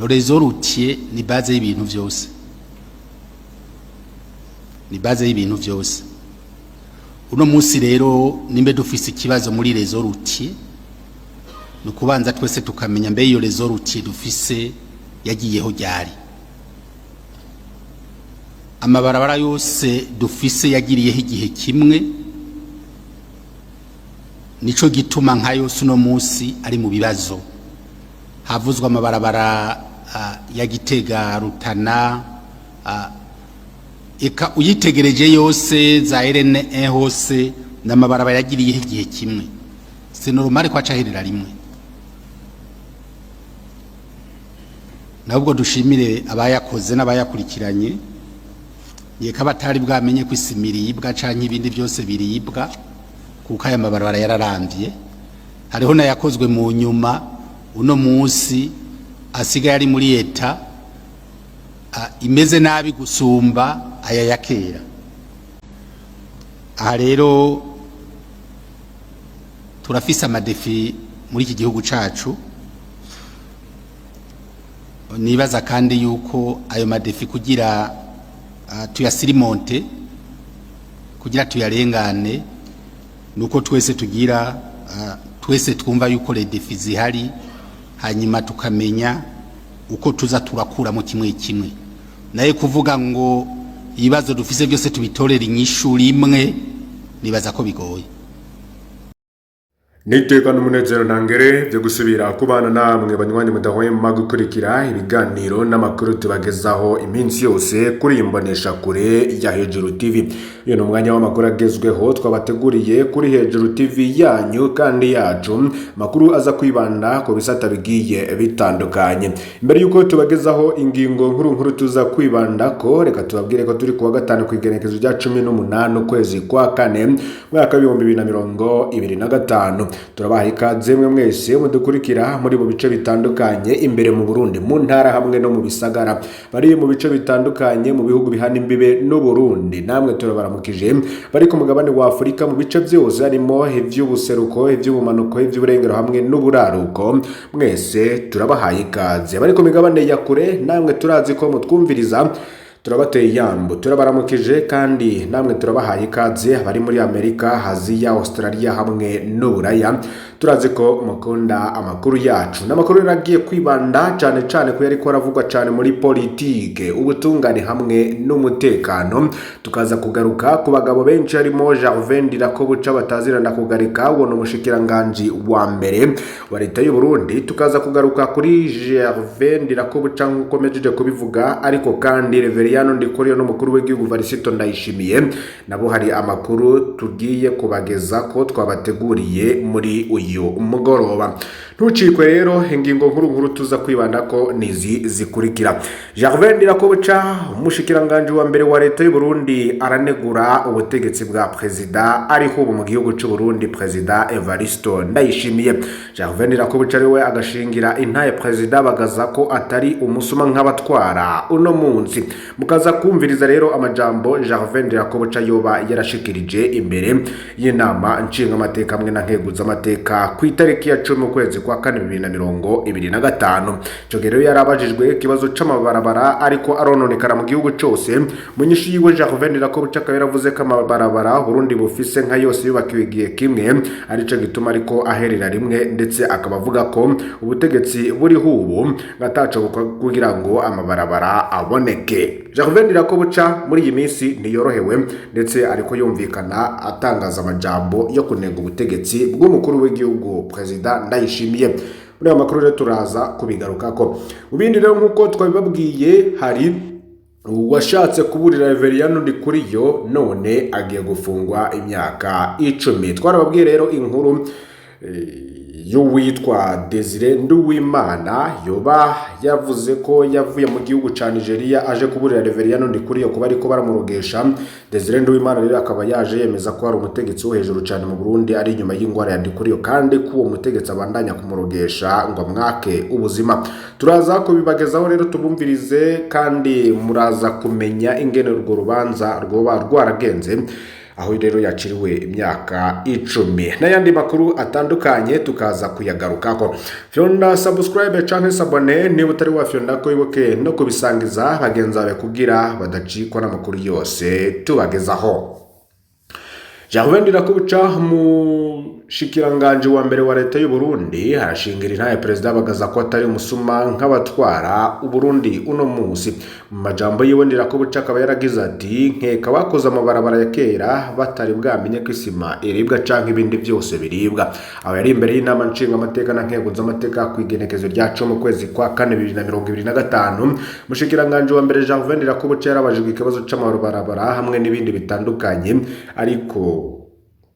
Le réseau routier ni base y'ibintu vyose, ni base y'ibintu vyose. Uno munsi rero nimbe dufise ikibazo muri réseau routier, ni ukubanza twese tukamenya mbe iyo réseau routier dufise yagiyeho ryari, amabarabara yose dufise yagiriyeho igihe kimwe. Nico gituma nka yose uno munsi ari mu bibazo. Havuzwe amabarabara ya Gitega, Rutana, eka uyitegereje yose za RN hose n'amabarabara yagiriyeho igihe kimwe. C'est normal ko acaherera rimwe. Nabwo dushimire abayakoze n'abayakurikiranye, yeka batari bwamenye ko isima iribwa canke ibindi byose biribwa, kuko aya mabarabara yararamvye. Hariho n'ayakozwe mu nyuma, uno munsi asigaye ari muri état imeze nabi gusumba aya ya kera. Aha rero turafise ama défis muri iki gihugu cacu. Nibaza kandi yuko ayo ma défis kugira tuya surmonte, kugira tuyarengane, nuko twese tugira twese twumva yuko les défis zihari, hanyuma tukamenya uko tuza turakuramo kimwe kimwe. Naye kuvuga ngo ibibazo dufise byose tubitorera inyishu rimwe, nibaza ko bigoye. Niteka n'umunezero ntangere byo gusubira kubana namwe banywanyi mudahwema gukurikira ibiganiro n'amakuru tubagezaho iminsi yose kuri iyi mbonesha kure ya Hejuru TV. Uyu ni umwanya w'amakuru agezweho twabateguriye kuri Hejuru TV yanyu kandi yacu, makuru aza kwibanda ku bisata bigiye bitandukanye. Mbere y'uko tubagezaho ingingo nkuru nkuru tuza kwibanda ko, reka tubabwire ko turi kuwa gatanu ku igenekerezo rya 18 ukwezi kwa kane mwaka w'2025. Turabaha ikaze mwe mwese mudukurikira muri mu bice bitandukanye imbere mu Burundi, mu ntara hamwe no mu bisagara, bari mu bice bitandukanye mu bihugu bihana imbibe n'u Burundi, namwe turabaramukije. Bari ku mugabane wa Afurika mu bice byose, harimo ivy'ubuseruko, ivy'ubumanuko, ivy'uburengero hamwe n'uburaruko, mwese turabahaye ikaze. Bari ku migabane ya kure, namwe turazi ko mutwumviriza, turabateye yambo, turabaramukije kandi namwe turabahaye ikaze. Bari muri Amerika, Aziya, Australia hamwe n'Uburaya, turazi ko mukunda amakuru yacu. N'amakuru rero agiye kwibanda cyane cyane ku yariko aravugwa cyane muri politike, ubutungane hamwe n'umutekano. Tukaza kugaruka ku bagabo benshi harimo Gervais Ndirakobuca batazirana kugarika, uwo ni umushikiranganji wa mbere wa leta y'u Burundi. Tukaza kugaruka kuri Gervais Ndirakobuca nk'uko mpejeje kubivuga, ariko kandi Reveriyano Ndikuriyo n'umukuru w'igihugu Varisito Ndayishimiye nabo hari amakuru tugiye kubageza ko twabateguriye muri uyu mugoroba. Ntucikwe rero. Ingingo nkuru nkuru tuza kwibanda ko nizi zikurikira: Gervais Ndirakobuca, umushikiranganji wa mbere wa leta y'u Burundi, aranegura ubutegetsi bwa perezida ariho ubu mu gihugu cy'u Burundi, perezida Evaristo Ndayishimiye. Gervais Ndirakobuca ariwe agashingira intaye perezida bagaza ko atari umusuma nk'abatwara uno munsi. Mukaza kumviriza rero amajambo Gervais Ndirakobuca yoba yarashikirije imbere y'inama nshingamateka hamwe na nkeguzamateka ku itariki ya 10 ukwezi kwa kane 2025. Ico gihe rero yarabajijwe ikibazo c'amabarabara ariko arononekara mu gihugu cose. Mu nyishu yiwe, Gervais Ndirakobuca akaba yaravuze ko amabarabara Burundi bufise nka yose yubakiwe igihe kimwe, arico gituma ariko aherera rimwe, ndetse akaba avuga ko ubutegetsi buriho ubu ngataco kugira ngo amabarabara aboneke. Gervais Ndirakobuca muri iyi minsi ntiyorohewe, ndetse ariko yumvikana atangaza amajambo yo kunenga ubutegetsi bw'umukuru w'igihugu perezida Ndayishimiye. Muri aya makuru rero turaza kubigarukako. Mu bindi rero, nk'uko twabibabwiye, hari uwashatse kuburira Reveriyano Ndikuriyo none agiye gufungwa imyaka 10. Twarababwiye rero inkuru y'uwitwa Desire Nduwimana yoba yavuze ko yavuye mu gihugu ca Nigeria aje kuburira Reveriyano Ndikuriyo kuba ariko baramurogesha. Desire Nduwimana rero akaba yaje yemeza ko hari umutegetsi wo hejuru cyane mu Burundi ari inyuma y'ingwara ya Ndikuriyo, kandi ko uwo mutegetsi abandanya kumurogesha ngo amwake ubuzima. Turaza kubibagezaho rero tubumvirize, kandi muraza kumenya ingene urwo rubanza rwoba rwaragenze. Aho rero yaciriwe imyaka 10 n'ayandi makuru atandukanye tukaza kuyagarukako. Fyonda subscribe canke s'abonner niba utari wafyonda ko, ibuke no kubisangiza bagenzi bawe kugira badacikwa n'amakuru yose tubagezaho. Gervais Ndirakobuca, mushikiranganje wa mbere wa leta y'u Burundi, arashingira intahe Perezida Bagaza ko atari umusuma nk'abatwara Uburundi uno munsi. Mu majambo yiwe, Ndirakobuca akaba yaragize ati: "Nkeka bakoze amabarabara ya kera batari bwamenye ko isima iribwa canke ibindi byose biribwa." Aho yari imbere y'inama nshingamateka na nkenguzamateka ku igenekezo rya 10 ukwezi kwa kane 2025. Mushikiranganje wa mbere Gervais Ndirakobuca yarabajijwe ikibazo c'amabarabara hamwe n'ibindi bitandukanye, ariko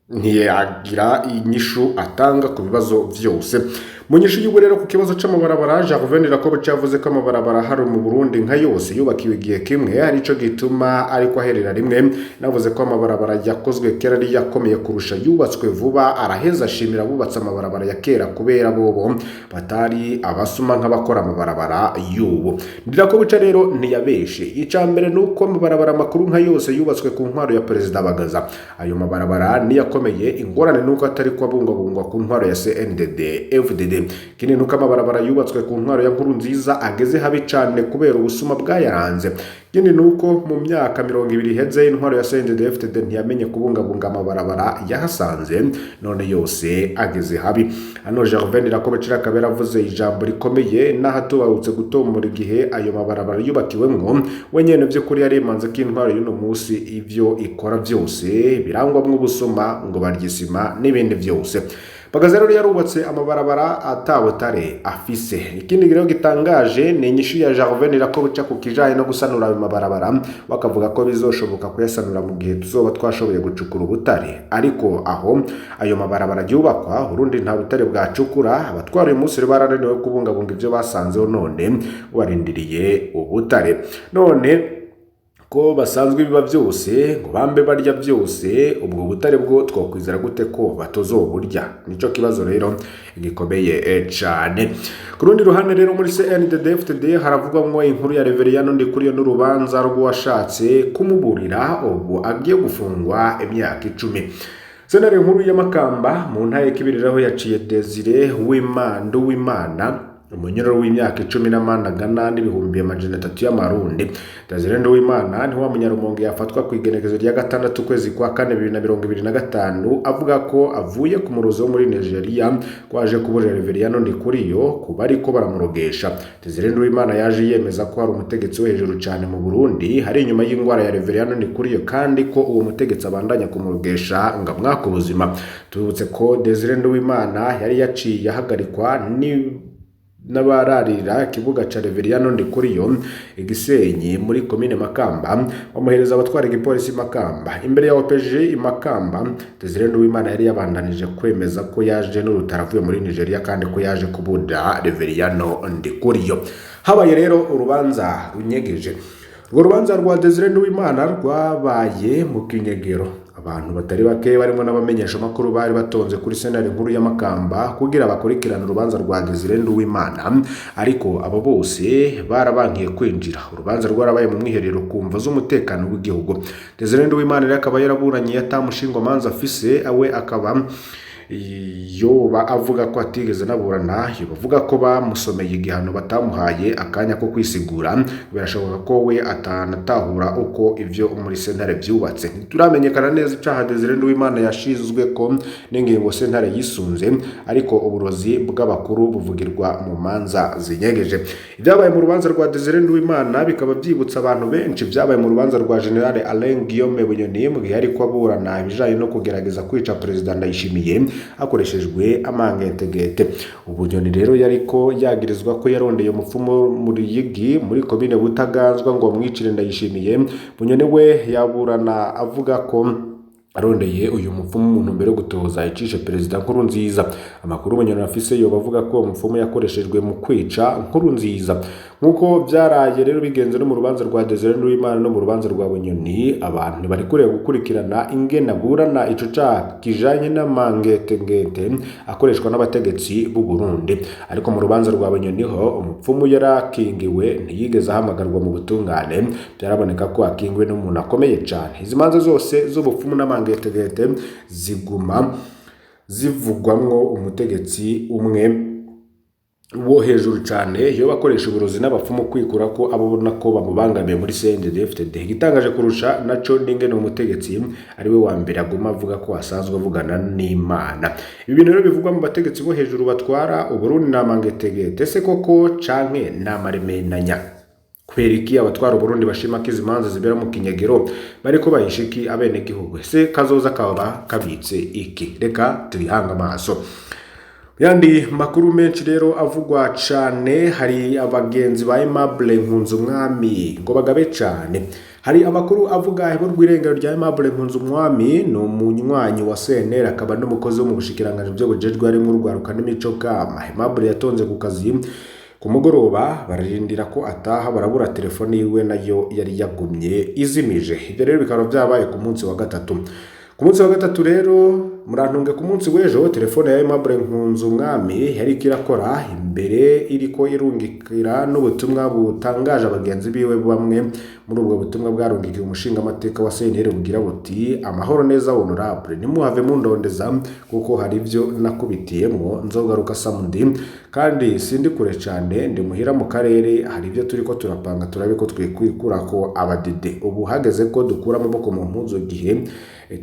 ntiyagira inyishu atanga ku bibazo vyose. Mu nyishu yiwe rero ku kibazo c'amabarabara, Gervais Ndirakobuca yavuze ko amabarabara hari mu Burundi nka yose yubakiwe igihe kimwe, arico gituma ariko aherera rimwe. Navuze ko amabarabara yakozwe kera ari yakomeye kurusha yubatswe vuba. Araheza ashimira abubatse amabarabara ya kera kubera bobo batari abasuma nk'abakora amabarabara y'ubu. Ndirakobuca rero ntiyabeshe. Ica mbere ni uko amabarabara makuru nka yose yubatswe ku ntwaro ya Perezida Bagaza. Ayo mabarabara niyakomeye, ingorane nuko atari ko abungabungwa ku ntwaro ya CNDD FDD. Ikindi nuko amabarabara yubatswe ku ntwaro ya Nkurunziza ageze habi cane kubera ubusuma bwayaranze. Ikindi nuko mu myaka 20 iheze intwaro ya CNDD FDD ntiyamenye kubungabunga amabarabara yahasanze, none yose ageze habi. Hano Gervais Ndirakobuca akaba yaravuze ijambo rikomeye n'ahatubarutse gutomora igihe ayo mabarabara yubakiwemwo. We nyene vy'ukuri yarimanze ko intwaro y'uno munsi ivyo ikora vyose birangwamwo ubusuma, ngo barya isima n'ibindi vyose. Bagaza rero yarubatse amabarabara atabutare afise. Ikindi rero gitangaje ni inyishu ya Gervais Ndirakobuca ku kijanye no gusanura ayo mabarabara, bakavuga ko bizoshoboka kuyasanura mu gihe tuzoba twashoboye gucukura ubutare. Ariko aho ayo mabarabara yubakwa, Burundi nta butare bwacukura. Abatwara uyu munsi rero barananiwe kubungabunga ibyo basanzeho, none barindiriye ubutare. None ko basanzwe biba byose ngo bambe barya byose, ubwo butare bwo twakwizera gute ko batozoburya? Nico kibazo rero gikomeye cane. Ku rundi ruhande rero, muri CNDD-FDD haravugwamwo inkuru ya Reveriyano Ndikuriyo n'urubanza rw'uwashatse kumuburira, ubu agiye gufungwa imyaka 10. Sentare nkuru y'Amakamba mu ntara y'Ikibiriraho yaciye Desire W'Imana umunyororo w'imyaka 10 n'amande angana n'300 000 y'amarundi. Desire Nduwimana ni wa munyarumonge yafatwa ku igenekezo rya 6 ukwezi kwa kane 2025, avuga ko avuye ku murozi wo muri Nigeria, ko aje kuburira Reveriyano Ndikuriyo kuba ariko baramurogesha. Desire Nduwimana yaje yemeza ko hari umutegetsi wo hejuru cyane mu Burundi hari inyuma y'indwara ya Reveriyano Ndikuriyo, kandi ko uwo mutegetsi abandanya kumurogesha ngo amwake ubuzima. Tubibutse ko Desire Nduwimana yari yaciye ahagarikwa ni n'abararira ikibuga ca Reveriyano Ndikuriyo Igisenyi muri komine Makamba, bamuhereza abatwara igipolisi Makamba. Imbere ya OPG Makamba, Desire Nduwimana yari yabandanije kwemeza ko yaje n'urutaro avuye muri Nigeria, kandi ko yaje kuburira Reveriyano Ndikuriyo. Habaye rero urubanza runyegeje. Urwo rubanza rwa Desire Nduwimana rwabaye mu kinyegero. Abantu batari bake barimo n'abamenyeshamakuru bari batonze kuri sentare nkuru y'Amakamba kugira bakurikirane urubanza rwa Desire Nduwimana, ariko abo bose barabankiye kwinjira. Urubanza rwarabaye mu mwiherero ku mvo z'umutekano w'igihugu. Desire Nduwimana rero akaba yaraburanye atamushingwamanza afise, awe akaba yoba avuga ko atigeze anaburana, yoba avuga ko bamusomeye igihano batamuhaye akanya ko kwisigura. Birashoboka ko we atanatahura uko ivyo muri sentare vyubatse. Ntituramenyekana neza icaha Desire Nduwimana yashizwe ko n'ingingo sentare yisunze, ariko uburozi bw'abakuru buvugirwa mu manza zinyegeje. Ibyabaye mu rubanza rwa Desire Nduwimana bikaba byibutsa abantu benshi ibyabaye mu rubanza rwa General Alain Guillaume Bunyoni mu gihe ariko aburana ibijanye no kugerageza kwica Perezida Ndayishimiye hakoreshejwe amangetegete. Ubunyoni rero yariko yagirizwa ko yarondeye umupfumu muri Yigi muri komine Butaganzwa ngo amwicire Ndayishimiye. Bunyoni we yaburana avuga ko arondeye uyu mupfumu mu ntumbero yo gutoza icishe Perezida Nkurunziza. Amakuru Bunyoni afise yoba avuga ko uwo mupfumu yakoreshejwe mu kwica Nkurunziza. Nk'uko byaraye rero bigenze no mu rubanza rwa Desire Nduwimana no mu rubanza rwa Bunyoni, abantu bari kureba gukurikirana ingene burana ico caha kijanye n'amangetengete akoreshwa n'abategetsi b'u Burundi. Ariko mu rubanza rwa Bunyoni ho umupfumu yarakingiwe, ntiyigeze ahamagarwa mu butungane, byaraboneka ko akingiwe n'umuntu akomeye cane. Izi manza zose z'ubupfumu n'amangetegete ziguma zivugwamwo umutegetsi umwe wo hejuru cyane iyo bakoresha uburozi n'abapfumu kwikura ko abo ubona ko bamubangamiye muri CNDD-FDD. Igitangaje kurusha naco n'ingene umutegetsi ari we wa mbere aguma avuga ko asanzwe avugana n'Imana. Ibi bintu rero bivugwa mu bategetsi bo hejuru batwara Uburundi n'amangetegete se koko canke n'amaremenanya? Kubera iki abatwara Uburundi bashima ko izi manza zibera mu kinyegero bariko bahisha iki abenegihugu? Ese kazoza kaba kabitse iki? Reka tubihange amaso. Yandi makuru menshi rero avugwa cane, hari abagenzi ba Aimable Nkunzumwami ngo bagabe cane. Hari amakuru avuga iburwa irengero rya Aimable Nkunzumwami, ni umunywanyi wa CNL akaba n'umukozi wo mu bushikiranganji bw'ubujejwe harimwo urwaruka n'imico kama. Aimable yatonze ku kazi ku mugoroba, bararindira ko ataha barabura, telefone yiwe nayo yari yagumye izimije. Ibyo rero bikaba byabaye ku munsi wa gatatu. Ku munsi wa gatatu rero, murantunge, ku munsi w'ejo telefone ya Aimable Nkunzumwami yari irakora imbere, iriko irungikira n'ubutumwa butangaje abagenzi biwe. Bamwe muri ubwo butumwa bwarungikiye umushingamateka wa CNL bugira buti: "Amahoro neza honorable, ntimuhave mundondeza kuko hari ibyo nakubitiyemwo, nzogaruka samedi kandi sindi kure cyane, ndi muhira mu karere, hari ibyo turiko turapanga, turabe ko twikwikurako abadede. Ubu hageze ko dukura amaboko mu mpuzu, gihe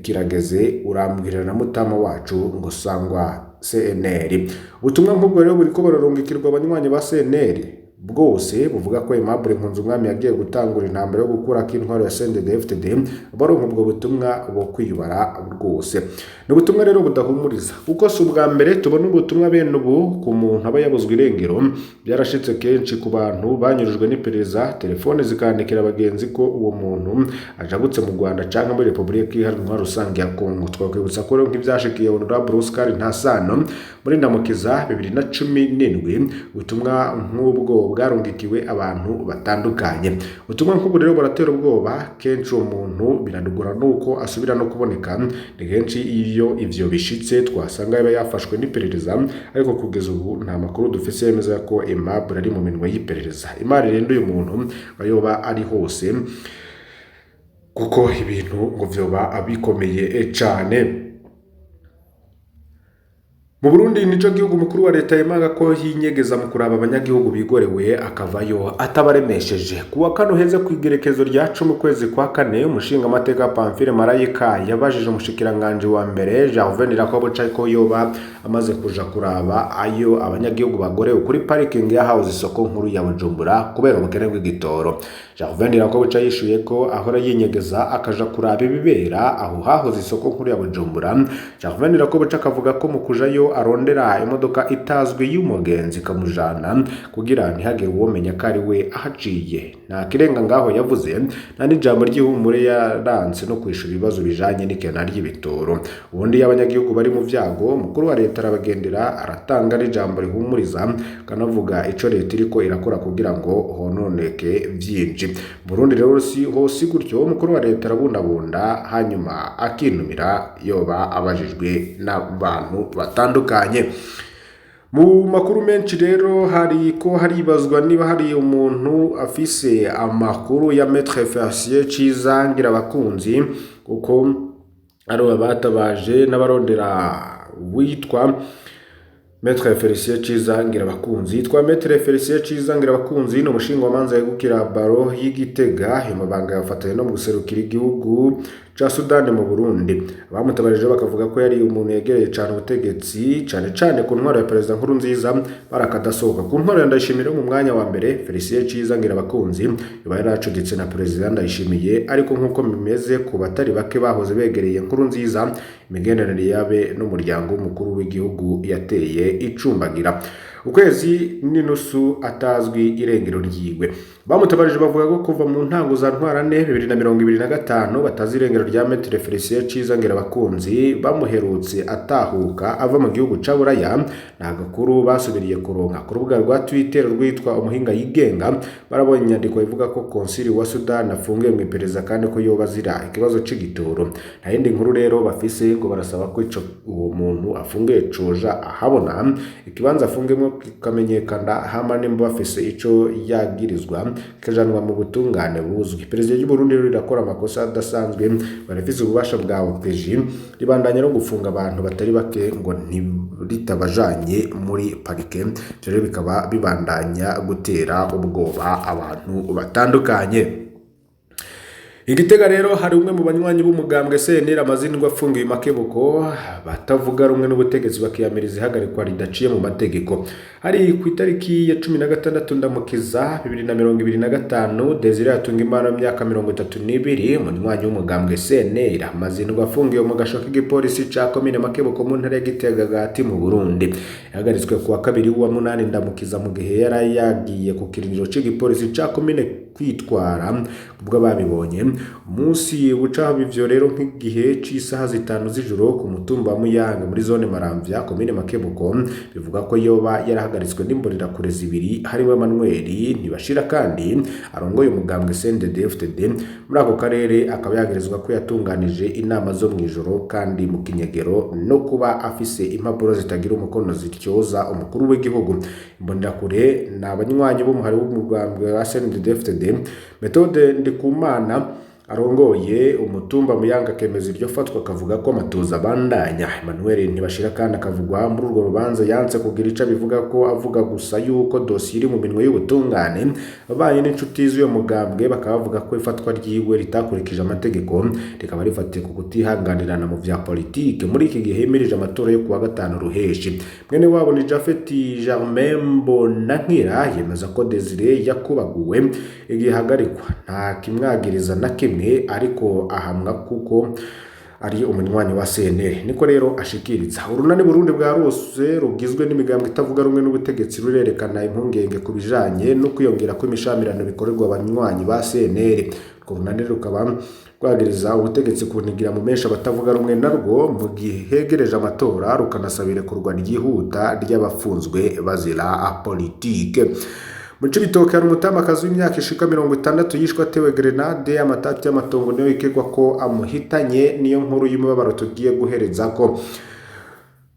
kirageze, urambwirira na mutama wacu ngo sangwa CNL." Ubutumwa nk'ubwo rero buriko burarungikirwa abanywanyi ba CNL bwose buvuga ko Aimable Nkunzumwami yagiye gutangura intambara yo gukurako intwaro ya CNDD-FDD. Baronka ubwo butumwa bwo kwibara rwose. Ni ubutumwa rero budahumuriza, kuko si ubwa mbere tubona ubutumwa bene ubu ku muntu aba yabuzwe irengero. Byarashitse kenshi ku bantu banyurujwe n'iperereza, telefone zikandikira abagenzi ko uwo muntu ajabutse mu Rwanda canke muri Repubulika Iharanira Rusange ya Kongo. Twakwibutsa ko rero nk'ivyashikiye Honorable Oscar Ntasano muri Ndamukiza 2017, ubutumwa nk'ubwo bwarungikiwe abantu batandukanye. Ubutumwa nk'ubu rero buratera ubwoba kenshi, uwo muntu biranugura nuko asubira no kuboneka. Ni kenshi iyo ivyo bishitse twasanga yaba yafashwe n'iperereza, ariko kugeza ubu nta makuru dufise yemeza ko Aimable ari mu minwe y'iperereza. Imana irinde uyu muntu ayoba ari hose, kuko ibintu ngo vyoba bikomeye cane. Mu Burundi nico gihugu mukuru wa leta yemanga ko yinyegeza mu kuraba abanyagihugu bigorewe, akavayo atabaremesheje. Kuwa kane uheze, ku igerekezo rya 10 ukwezi kwa kane, umushingamateka Pamphile Marayika yabajije umushikiranganji wa mbere Gervais Ndirakobuca ko yoba amaze kuja kuraba ayo abanyagihugu bagorewe kuri parikingi ya House isoko nkuru ya Bujumbura kubera ubukene bw'igitoro. Gervais Ndirakobuca yishuye ko ahora yinyegeza akaja kuraba ibibera aho hahoze isoko nkuru ya Bujumbura. Gervais Ndirakobuca akavuga ko mu kujayo arondera imodoka itazwi y'umugenzi ikamujana kugira ntihagire uwomenya ko ari we ahaciye. Nta kirenga ngaho yavuze, nta n'ijambo ry'ihumure, yaranse no kwishura ibibazo bijanye n'ikena ry'ibitoro. Ubundi iyo abanyagihugu bari mu vyago, umukuru wa leta arabagendera, aratanga n'ijambo rihumuriza, akanavuga ico leta iriko irakora kugira ngo hononeke vyinshi. Burundi rero si hose gutyo, umukuru wa leta arabundabunda hanyuma akinumira yoba abajijwe n'abantu batandukanye. Mu makuru menshi rero hari ko haribazwa niba hari umuntu afise amakuru ya Maître Felicien Ciza Ngirabakunzi, kuko ari abatabaje n'abarondera witwa Maître Felicien Ciza Ngirabakunzi. Yitwa Maître Felicien Ciza Ngirabakunzi, ni umushingwamanza yegukira baro y'Igitega. Ayo mabanga yafatanye no mu guserukira igihugu ca Sudani mu Burundi. Abamutabarije bakavuga ko yari umuntu yegereye cane ubutegetsi, cane cane ku ntwaro ya Perezida Nkurunziza, barakadasohoka. Ku ntwaro ya Ndayishimiye mu mwanya wa mbere, Felicien Ciza Ngirabakunzi yoba yaracuditse na Perezida Ndayishimiye, ariko nk'uko bimeze ku batari bake bahoze begereye Nkurunziza, imigenderanire yabe n'umuryango w'umukuru w'igihugu yateye icumbagira. Ukwezi n'inusu atazwi irengero ryiwe. Bamutabarije bavuga ko kuva mu ntango za Ntwarante 2025 batazi irengero rya Maître Felicien Ciza Ngirabakunzi. Bamuherutse atahuka ava mu gihugu ca Buraya. Nta gakuru basubiriye kuronka. Ku rubuga rwa Twitter rwitwa Umuhinga Yigenga barabonye inyandiko ivuga ko konsili wa Sudan afungiwe mu iperereza kandi ko yoba azira ikibazo c'igitoro. Nta yindi nkuru rero bafise. Ngo barasaba ko ico uwo muntu afungiye coja ahabona, ikibanza afungiyemo kikamenyekana, hama nimba bafise ico yagirizwa kikajanwa mu butungane buzwi. Perezida y'u Burundi rero rirakora amakosa adasanzwe. Barafise ububasha bwa OPJ, ribandanya no gufunga abantu batari bake ngo ntiritabajanye muri parike. Ivyo rero bikaba bibandanya gutera ubwoba abantu batandukanye. Igitega rero hari umwe mu banywanyi b'umugambwe CNL amaze indwi afungiwe Makebuko, batavuga rumwe n'ubutegetsi bakiyamiriza ihagarikwa ridaciye mu mategeko. Hari ku itariki ya 16 Ndamukiza 2025, Desire Hatungimana w'imyaka 32, umunywanyi w'umugambwe CNL, amaze indwi afungiwe mu gasho k'igipolisi ca komine Makebuko mu ntara ya Gitega hagati mu Burundi. Yahagaritswe ku wa kabiri wa munani Ndamukiza mu gihe yari yagiye ku kirindiro c'igipolisi ca komine kwitwara ubwo babibonye. Umunsi bucaho ivyo rero, nk'igihe c'isaha 5 z'ijoro ku mutumba wa Muyange muri zone Maramvya, komine Makebuko, bivuga ko yoba yarahagaritswe n'imbonerakure zibiri harimo Emmanuel Ntibashira kandi arongoye umugambwe CNDD-FDD muri ako karere, akaba yagirizwa ko yatunganije inama zo mw'ijoro kandi mu kinyegero no kuba afise impapuro zitagira umukono zityoza umukuru w'igihugu. Imbonerakure ni abanywanyi b'umuhari w'umugambwe wa CNDD-FDD. Methode Ndikumana arongoye umutumba Muyanga akemeza iryo fatwa, akavuga ko amatoza abandanya. Emmanuel Ntibashira kandi akavugwa muri urwo rubanza yanse kugira ico abivuga ko, avuga gusa yuko dosiye iri mu minwe y'ubutungane. Ababanyi n'inshuti z'uyo mugambwe bakaba bavuga ko ifatwa ryiwe ritakurikije amategeko, rikaba rifatiye ku kutihanganirana mu vya politike muri iki gihe himirije amatora yo kuwa gatanu Ruheshi. Mwene wabo ni Japhet Germain Mbonankira, yemeza ko Desire yakubaguwe igihe ahagarikwa, nta kimwagiriza na kimwe, ariko ahamwa kuko ari umunywanyi wa CNL, niko rero ashikiriza. Urunani Burundi bwa rose rugizwe n'imigambwe itavuga rumwe n'ubutegetsi rurerekana impungenge ku bijanye no kwiyongera kw'imishamirano bikorerwa abanywanyi ba CNL. Urwo runani rukaba rwagiriza ubutegetsi kunigira mu menshi abatavuga rumwe narwo mu gihe hegereje amatora, rukanasaba irekurwa ryihuta ry'abafunzwe bazira politike. Mu Cibitoke hari umutamakazi w'imyaka ishika 60 yishwe atewe grenade. Amatati y'amatongo niyo bikekwa ko amuhitanye. Niyo nkuru y'umubabaro tugiye guhereza ko.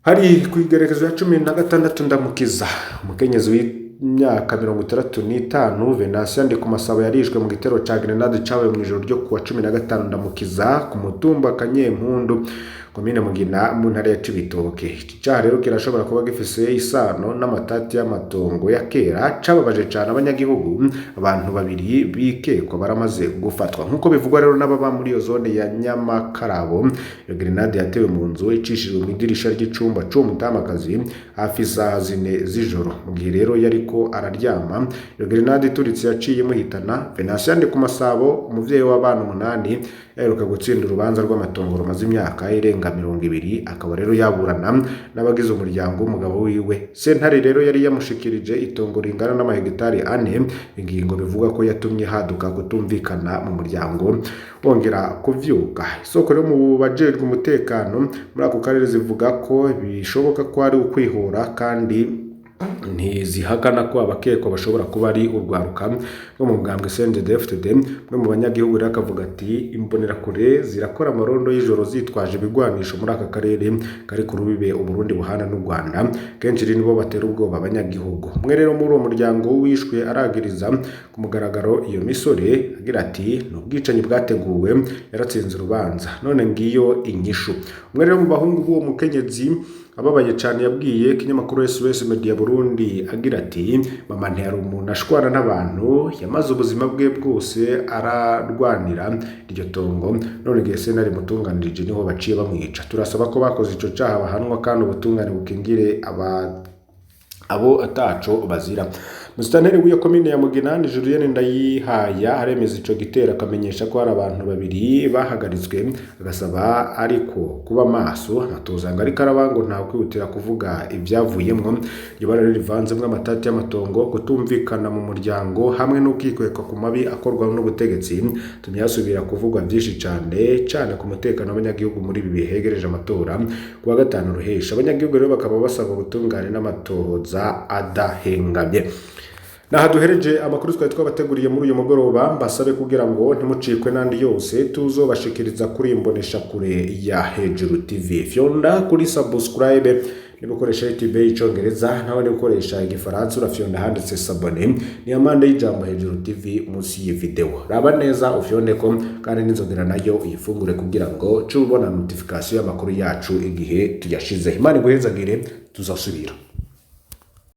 Hari ku igerekezo ya 16 Ndamukiza, umukenyezi w'imyaka 65 Venantia Ndikumasabo yarishwe mu gitero ca grenade cabaye mu ijoro ryo kuwa 15 Ndamukiza ku mutumba Kanyempundu, komine Mugina, mu ntara ya Cibitoke. Iki caha rero kirashobora kuba gifise isano n'amatati y'amatongo ya kera cababaje cane abanyagihugu. Abantu babiri bikekwa baramaze gufatwa nk'uko bivugwa rero n'ababa muri iyo zone ya Nyamakarabo. Iyo grenade yatewe mu nzu icishijwe mu idirisha ry'icumba c'uwo mutamakazi hafi isaha 4 z'ijoro, mu gihe rero yariko araryama. Iyo grenade ituritse yaciye imuhitana. Venantia Ndikumasabo, umuvyeyi w'abana 8, yaheruka gutsinda urubanza rw'amatongo rumaze imyaka irenga 20, akaba rero yaburana n'abagize umuryango w'umugabo wiwe. Sentare rero yari yamushikirije itongo ringana n'amahegitari 4, ingingo bivuga ko yatumye haduka kutumvikana mu muryango wongera kuvyuka. Isoko rero mu bajejwe umutekano muri ako karere zivuga ko bishoboka ko ari ukwihora, kandi ntizihakana ko abakekwa bashobora kuba ari urwaruka rwo mu mugambwe CNDD-FDD. Umwe mu banyagihugu rero akavuga ati: "Imbonerakure zirakora amarondo y'ijoro zitwaje ibigwanisho muri aka karere kari ku rubibe Uburundi buhana n'u Rwanda. Kenshi rero nibo batera ubwoba abanyagihugu." Umwe rero muri uwo muryango wishwe aragiriza ku mugaragaro iyo misore, agira ati: "Ni ubwicanyi bwateguwe, yaratsinze urubanza none ngiyo inyishu." Umwe rero mu bahungu b'uwo mukenyezi ababaye cyane yabwiye ikinyamakuru SOS Media Burundi agira ati: "Mama ntiyari umuntu ashwana n'abantu, yamaze ubuzima bwe bwose ararwanira iryo tongo, none igihe sentare imutunganirije niho baciye bamwica. Turasaba ko bakoze ico caha bahanwa kandi ubutungane bukingire aba abo ataco bazira." Musitanteri w'iyo komine ya Mugina ni Julienne Ndayihaya aremeza ico gitero, akamenyesha ko hari abantu babiri bahagaritswe, agasaba ariko kuba maso. Amatoza ngo ariko araba, ngo nta kwihutira kuvuga ivyavuyemwo. Iryo bara rivanzemwo amatati y'amatongo, kutumvikana mu muryango hamwe n'ukwikweka ku mabi akorwa n'ubutegetsi, tumye hasubira kuvugwa vyinshi cane cane ku mutekano w'abanyagihugu muri ibi bihe hegereje amatora ku wa gatanu ruhesha. Abanyagihugu rero bakaba basaba ubutungane n'amatohoza adahengamye. Naha duhereje amakuru twari twabateguriye muri uyu mugoroba. Mbasabe kugira ngo ntimucikwe n'andi yose tuzobashikiriza kuri imbonesha kure ya Hejuru TV. Fyonda kuri subscribe niba ukoresha YouTube y'icongereza, nawe niba ukoresha igifaransa urafyonda handitse s'abonner, ni amande y'ijambo Hejuru TV munsi y'iyi video. Raba neza ufyonde ko, kandi n'inzogera nayo uyifungure kugira ngo ce ubona notification y'amakuru yacu igihe tuyashize. Imana iguhezagire, tuzasubira.